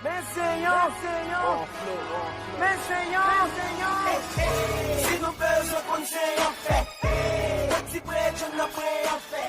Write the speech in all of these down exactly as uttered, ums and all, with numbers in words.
Men se yon, men se yon, men se yon. Si nou bezwen konn se yon fè, pati prè, John nan prè yon fè.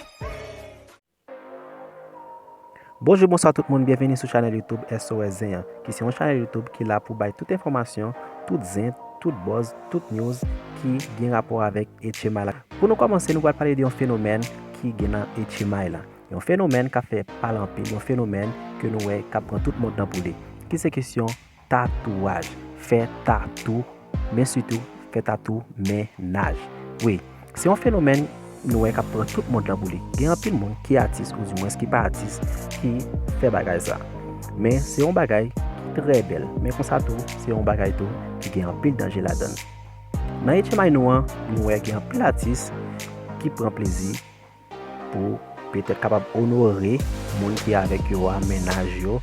Bonjou, bonswa tout moun, byenveni sou chanèl YouTube S O S Zen an, ki se yon chanèl YouTube ki la pou bay tout enfòmasyon, tout zen, tout buzz, tout news ki gen rapò avèk H M I la. Pou nou kòmanse, nou pral pale de yon fenomèn ki gen nan H M I la. Yon fenomèn k ap fè pale anpil, yon fenomèn ke nou wè k ap pran tout mond nan pou li. Ki se kesyon tatouaj, fè tatou, men sitou fè tatou mennaj. Wi, se yon fenomèn nou wè k ap pran tout mond nan pou li. Gen anpil moun ki atis, oudimwens ki pa atis, ki fè bagay sa. Men se yon bagay ki trè bèl. Men konsa tou, se yon bagay tou ki gen anpil danje ladan l. Nan H M I nou an, nou wè gen anpil atis ki pran plezi pou petèt kapab onore moun ki avèk yo a, mennaj yo,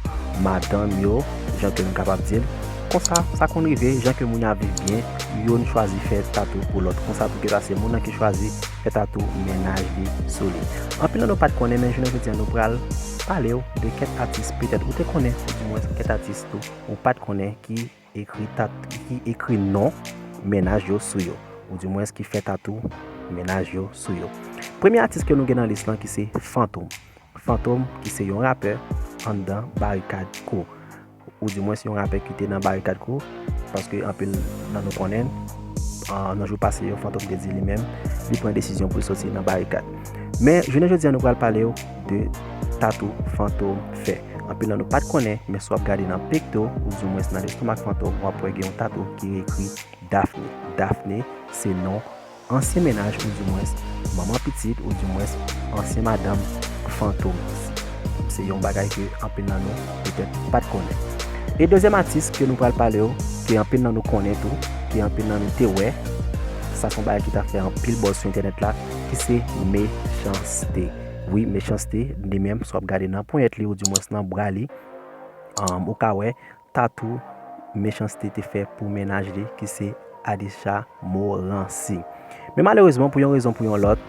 madanm yo, jan ke nou kapab di l. Konsa, sa konn rive, jan ke moun yo ap viv byen, youn chwazi fè tatou pou lòt. Konsa tou gen dwa se moun nan ki chwazi fè tatou mennaj li sou li. Anpil nan nou pa t konnen, men jounen jodi a nou pral pale w de kèk atis, petèt ou te konnen, oudimwens kèk atis tou, ou pa t konnen ki ekri tat-, ki ekri non mennaj yo sou yo, oudimwens ki fè tatou mennaj yo sou yo. Premye atis ke nou gen nan lis lan ki se Fantom. Fantom ki se yon rapè anndan Barikad Crew. Oudimwens yon rapè ki te nan Barikad Crew, paske anpil nan nou konnen, an, nan jou pase yo, Fantom te di li menm, li pran desizyon pou l soti nan Barikad. Men, jounen jodi a, nou pral pale w de tatou Fantom fè. Anpil nan nou pa t konnen, men si w ap gade nan pekto, oudimwens nan lestomak Fantom, w ap wè gen yon tatou ki ekri Daphne. Daphne, se non ansyen mennaj, oudimwens manman pitit, oudimwens ansyen madanm Fantom. Se yon bagay ke anpil nan nou petèt pa t konnen. E dezyèm atis ke nou pral pale w, ke anpil nan nou konnen tou, ke anpil nan nou te wè, sa se yon bagay ki ta fè anpil buzz sou entènèt la, ki se Mechanste. Wi, Mechanste, li menm, si w ap gade nan ponyèt li, oudimwens nan bra li, um, ou ka wè tatou Mechanste te fè pou mennaj li, ki se Alisha Morancy. Men malerezman, pou yon rezon pou yon lòt,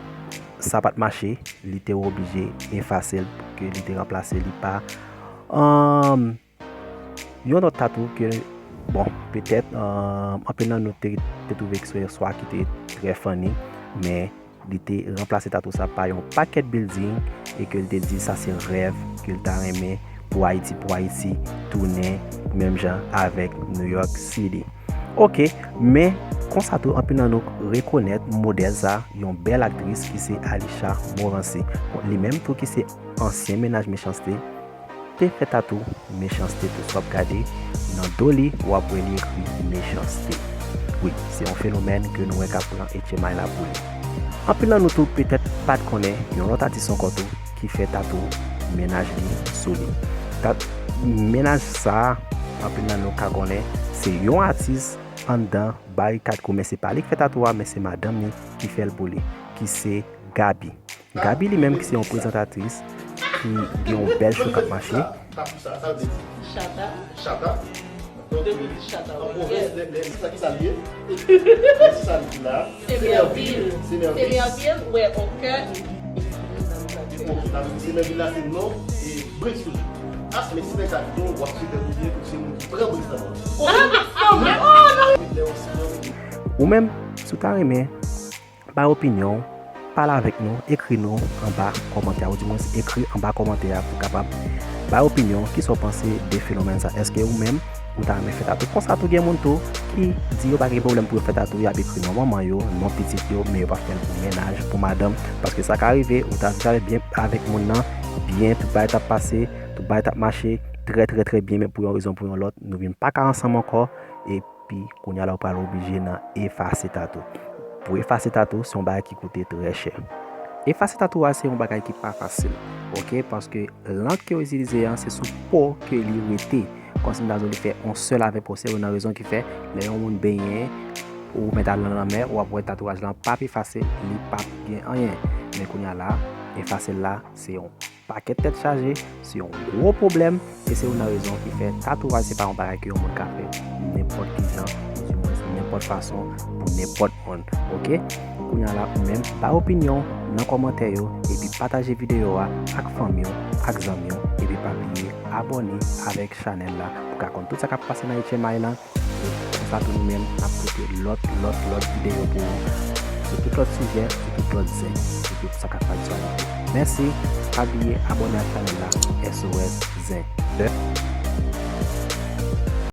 sa pa t mache, li te oblije efase l, ke li te ranplase li pa, um, yon lòt tatou ke, bon, petèt, um, anpil nan nou te, te twouve ke se yon swa ki te trè funny, men li te ranplase tatou sa pa yon pakèt building e ke l te di sa se rèv ke l ta renmen pou Ayiti, pou Ayiti tounen menm jan avèk New York City. Oke, men konsa tou, anpil nan nou rekonèt modèl sa, yon bèl aktris ki se Alisha Morancy. Li menm tou ki se ansyen mennaj Mechanste, te fè tatou Mechanste tou. Si w ap gade nan do li, w ap wè li ekri Mechanste. Wi, se yon fenomèn ke nou wè k ap pran H M I la pou li. Anpil nan nou tou petèt pa t konnen yon lòt atis ankò tou ki fè tatou mennaj li sou li. Tat-, mennaj sa a, anpil nan nou ka konnen, se yon atis anndan Barikad Crew, men se pa li k fè tatou a, men se madanm li ki fè l pou li, ki se Gaby. Gaby li menm ki se yon prezantatris ki gen yon bèl show k ap mache. Chata. Chata. Depi chata. An pwovens, lè, lè, sa ki sa l ye? Lè sa l di la? Se mèvil. Se mèvil. Se mèvil, wè, on kè. Se mèvil la, se non, e Brix toujou. Ah, men si nèg sa di non, w ap sou tèt ou byen, pou se moun ki pran Brix nan men. Ou menm, si w ta renmen bay opinyon w, pale avèk nou, ekri nou anba kòmantè a, oudimwens ekri anba kòmantè a pou w kapab bay opinyon w, kisa w panse de fenomèn sa. Èske ou menm, ou ta renmen fè tatou? Konsa tou gen moun tou ki di yo pa gen pwoblèm pou yo fè tatou, y ap ekri non manman yo, non pitit yo, men yo p ap fè l pou mennaj, pou madanm, paske sa ka rive, ou ta viv avèk byen avèk moun nan, byen, tout bagay t ap pase, tout bagay t ap mache trè, trè, trè byen, men pou yon rezon, pou yon lòt, nou vin pa ka ansanm ankò, e Epi, kounye a la, ou pral oblije nan efase tatou. Pou efase tatou, se yon bagay ki koute trè chè. Efase tatou a, se yon bagay ki pa fasil, oke? Paske lank ke yo itilize an, se sou po ke li rete. Kòmsi m ta di w, li fè yon sèl avèk po. Se youn nan rezon ki fè, lè yon moun benyen, ou mèt al nan lanmè, w ap wè tatouaj lan p ap efase, li p ap gen anyen. Men kounye a la, efase l la, se yon pakèt tèt chaje, se yon gwo pwoblèm, e se youn nan rezon ki fè tatouaj se pa yon bagay ke yon moun ka fè nenpòt ki jan, oudimwens nenpòt fason, pou nenpòt moun, oke? Kounye a la, ou menm, bay opinyon w nan kòmantè yo, epi pataje videyo a ak fanmi w, ak zanmi w, epi pa bliye abòne avèk chanèl la pou ka konn tout sa k ap pase nan H M I lan. E konsa tou nou menm n ap pote lòt, lòt, lòt videyo pou ou sou tout lòt sijè, sou tout lòt zen, sou tout sa k ap aktyalite. Mèsi, pa bliye abòne ak chanèl la, S O S Zen.